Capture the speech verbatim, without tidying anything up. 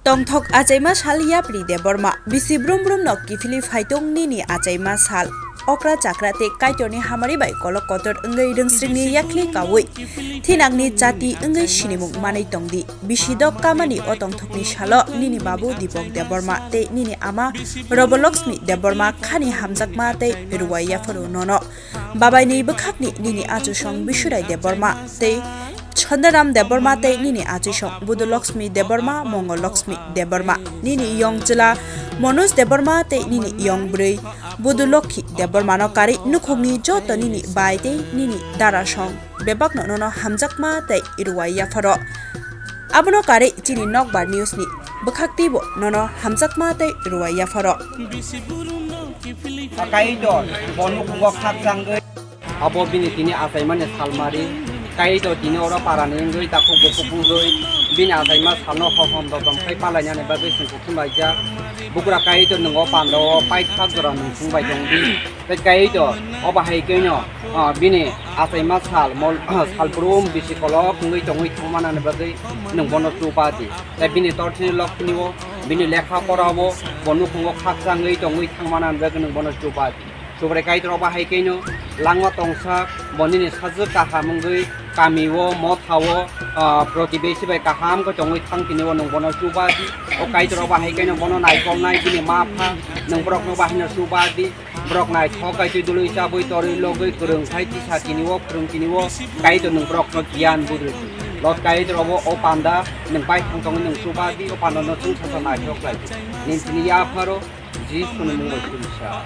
Tongthok achaima sal yapri Debbarma, bisi brum brum no kiphilwi phaitung nini achaima sal. Okra chakra tei Kaitorni hamari bai kolok kotor wngwi rwngsringni yakli kaui thinangni chati wngwi sinimung manwi tongdi. Bisi dok kamani o tongthokni salo nini babu Dipok Debbarma tei nini ama Roboloksmi Debbarma khani hamjakma tei ruwai yapharo nono. Babaini bwkhakni nini achusong Bisurai Debbarma tei Chandaram Debbarma tei nini achusong Budu Laksmi Debbarma, Mongo Laksmi Debbarma, nini yong chwla Manoj Debbarma tei nini yong bwrwi Budu Lokhi Debbarmano karwi nukhungni joto nini bai tei nini darasong bebakno nono hamjakma tei ruwai yapharo. Abono karwi chini Nokbar News ni bwkhak twibo nono hamjakma tei ruwai yapharo. Kaitor, bo nukhungo khakchangwi. Abo bini tini achaimani salmari. Kaitor tini oro parani wngwi takhuk bukhuk wngwi bini achaima salno hohom dodom khai palainani bagwi chwng kuthum laijak. Bukra Kaitor, nwng o pandao paithak jora nwng chwng bai tongdi. Tei Kaitor, obo hai khe no, ah, bini achaima sal, mol, sal brum bisi kolok wngwi tongwi thangmanani bagwi nwng bono chuba di. Tei bini torthini lokthini o, bini lekha pora o, bo nukhungo khakchangwi tongwi thangmanani bagwi nwng bono chuba di. Subrai Kaitor, obo hai khe no langma tongsa, bo nini sajwk kaham wngwi kami o, motha o, ah, protibesi bai kaham khe tongwi thang tini o nwng bono chuba di. O Kaitor, obo hai khe no bono naikolnai bini ma pha, nwng borokno bahai no chuba di. Borok naithok kai twi dului chabwi torwi logwi kwrwng khai tisa tini o, kwrwng tini o, Kaitor nwng borokno giyan bwrwi. Lord Kaitor, obo o panda nwng bai thang tongwi nwng chuba di, o panda no chwng sasa naithok lai. Nini tini yapharo Jisuni mung bai khulumsa.